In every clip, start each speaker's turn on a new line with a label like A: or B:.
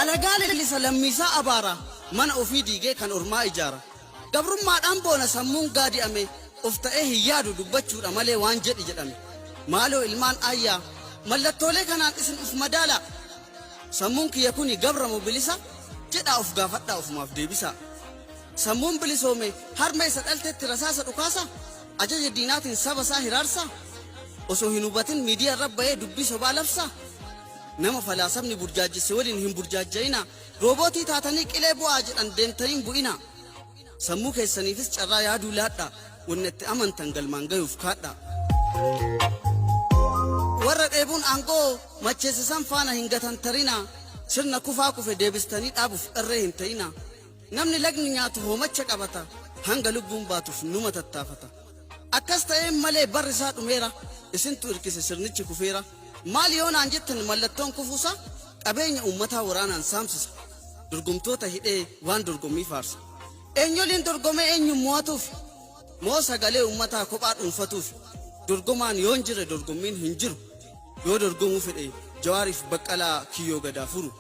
A: Alagaa leellisa lammiisaa abaara mana ofii diigee kan ormaa ijaara. Gabrummaadhaan boona sammuun gaadi'ame of ta'ee hin yaadu dubbachuudha malee waan jedhi jedhame. Maaloo ilmaan aayyaa mallattoolee kanaan isin uf madaalaa. Sammuun kiyya kuni gabra moo bilisa? Jedhaa of gaafadhaa ofumaaf deebisaa. Sammuun bilisoome harmee isa dhaltetti rasaasa dhukaasa? Ajaja diinaatiin saba isaa hiraarsaa? Osoo hin hubatin miidiyaa irra bahee dubbii sobaa labsaa? Nama falaasamni burjaajesse waliin hin burjaajja'inaa. Roobootii taatanii qilee bu'aa jedhan deemtanii hin bu'inaa. Sammuu keessaniifis carraa yaaduu laadhaa. Wanna itti amantan galmaan gayuuf kaadhaa. Warra dheebuun aangoo macheesse san faana hin gatantarinaa. Sirna kufaa kufe deebistanii dhaabuuf dharree hin ta'inaa. Namni lagni nyaatu hoomacha qabata, hanga lubbuun baatuuf numa tattaafata. Akkas ta'een malee barri isaa dhumeera, isintu irkise sirnichi kufeera. Maali yoo naan jettan mallattoon kufuusaa qabeenya uummataa waraanaan saamsisa. Dorgomtoota hidhee waan dorgommii faarsa. Eenyoliin dorgomee eenyuun mo'atuuf? Moo sagalee uummataa kophaa dhuunfatuuf? Dorgomaan yoo hin jirre dorgommiin hin jiru. Yoo dorgomuu fedhe Jawaariif Baqqalaa kiyyoo gadaa furu.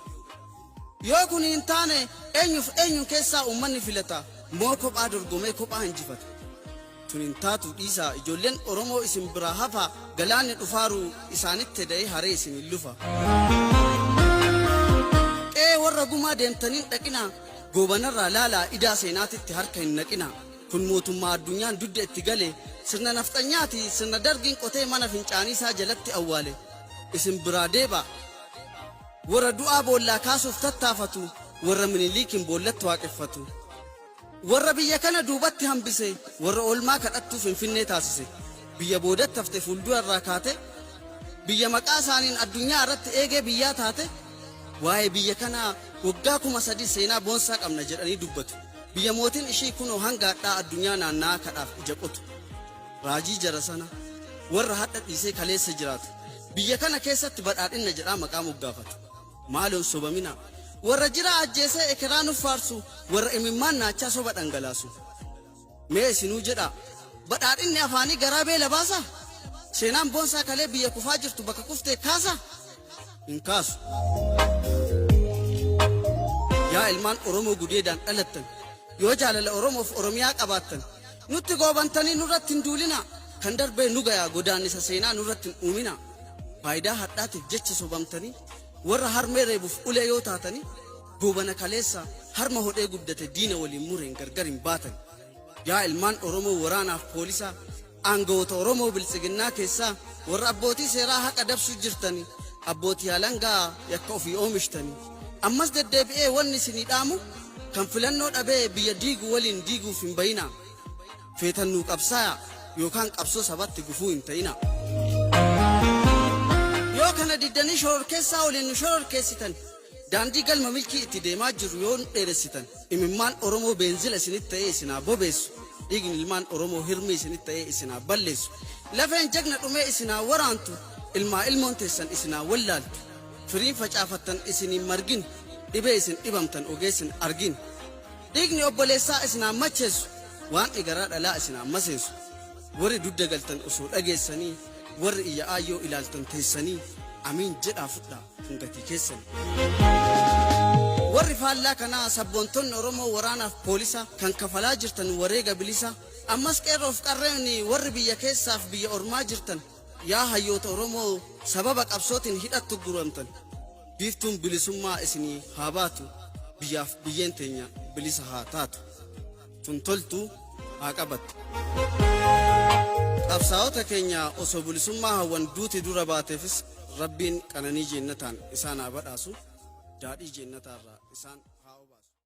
A: Yoo kuni hin taane eenyuuf eenyuun keessaa uummanni filata? Moo kophaa dorgomee kophaa injifata? Tun hin taatu dhiisaa ijoolleen Oromoo isin biraa hafaa galaanni dhufaaru isaanitti eda'ee haree isiniin lufa. Qe'ee warra gumaa deemtanii hin dhaqinaa Goobanarraa laalaa idaa seenaatitti harka hin naqinaa. Kun mootummaa addunyaan dugda itti gale sirna nafxanyaati sirna dargiin qotee mana fincaaniisaa jalatti awwaale. Isin biraa deebaa. Warra du'aa boollaa kaasuuf tattaafatu, warra Miniliikiin boollatti waaqeffatu. Warra biyya kana duubatti hambise, warra oolmaa kadhattuu Finfinnee taasise. Biyya boodatti hafte fuuldura irraa kaate, biyya maqaa isaaniin addunyaa irratti eegee biyyaa taate, waa'ee biyya kanaa waggaa 3000 seenaa boonsaa qabna jedhanii dubbatu. Biyya mootiin ishii kunoo hanga hadhaa addunyaa naanna'aa kadhaaf ija qotu. Raajii jara sana, warra hadha dhiisee kaleessa jiraatu. Biyya kana keessatti badhaadhinna jedhaa maqaa moggaafatu. Maaloo hin sobaminaa. Warra jiraa ajjeesee ekeraa nuf faarsu, warra imimmaan naachaa soba dhangalaasu. Mee isinuu jedhaa, badhaadhinni afaanii garaa beela baasaa? Seenaan boonsaa kalee biyya kufaa jirtu bakka kuftee kaasaa? Hin kaasu. Yaa ilmaan Oromoo gudeedaan dhalattan, yoo jaalala Oromoof Oromiyaa qabaattan, Nutti goobantanii nurratti hin duulinaa, kan darbee nu gayaa godaannisa seenaa nurratti hin uuminaa. Faayidaa hadhaatiif jecha sobamtanii, warra harmee reebuuf ulee yoo taatanii, goobana kaleessa harma hodhee guddate diina waliin mureen gargar hin baatani. Yaa ilmaan Oromoo waraanaaf poolisaa, aangawoota Oromoo biltsiginnaa keessaa, warra abbootii seeraa haqa dabsuu jirtanii, abbootii alangaa yakka ofii oomishtanii. Ammas deddeebi'ee wanni isinii dhaamu, kan filannoo dhabee biyya diigu waliin diiguuf hin bayinaa. Feetan nuu qabsaayaa yookaan qabsoo sabatti gufuu hin ta'inaa. Yoo kana diddanii shororkeessaa waliin nu shororkeessitan, daandii galma milkii itti deemaa jirru yoo nu dheeressitan, imimmaan Oromoo beenzila isinitti ta'ee isin haa bobeessu, dhiigni ilmaan Oromoo hirmii isinitti ta'ee isin haa balleessu, lafeen jagna dhumee isin haa waraantu, ilmaa ilmoon teessan isin haa wallaaltu. Firiin facaafattan isin hin margin, dhibee isin dhibamtan ogeessi hin argin. Dhiigni obboleessaa isin haa macheessu, waan'i garaa dhalaa isin haa maseensu. Warri dugda galtan osoo dhageessanii, warri iyya aayyoo ilaaltan teessanii, amiin jedhaa fudhaa kun gatii keessani. Warri faallaa kanaa sabboontonni Oromoo waraanaaf poolisa kan kafalaa jirtan wareega bilisa, ammas qeerroof qarreen warri biyya keessaaf biyya ormaa jirtan, Yaa hayyoota Oromoo sababa qabsootiin hidhatti ugguramtan, biiftuun bilisummaa isinii haa baatu, biyyaaf biyyeen teenya bilisa haa taatu. Tun toltu haa qabattu. Qabsaa'ota keenya osoo bilisummaa hawwan duuti dura baateefis Rabbiin qananii jeennataan isaan haa badhaasu, daadhii jeennataarraa isaan.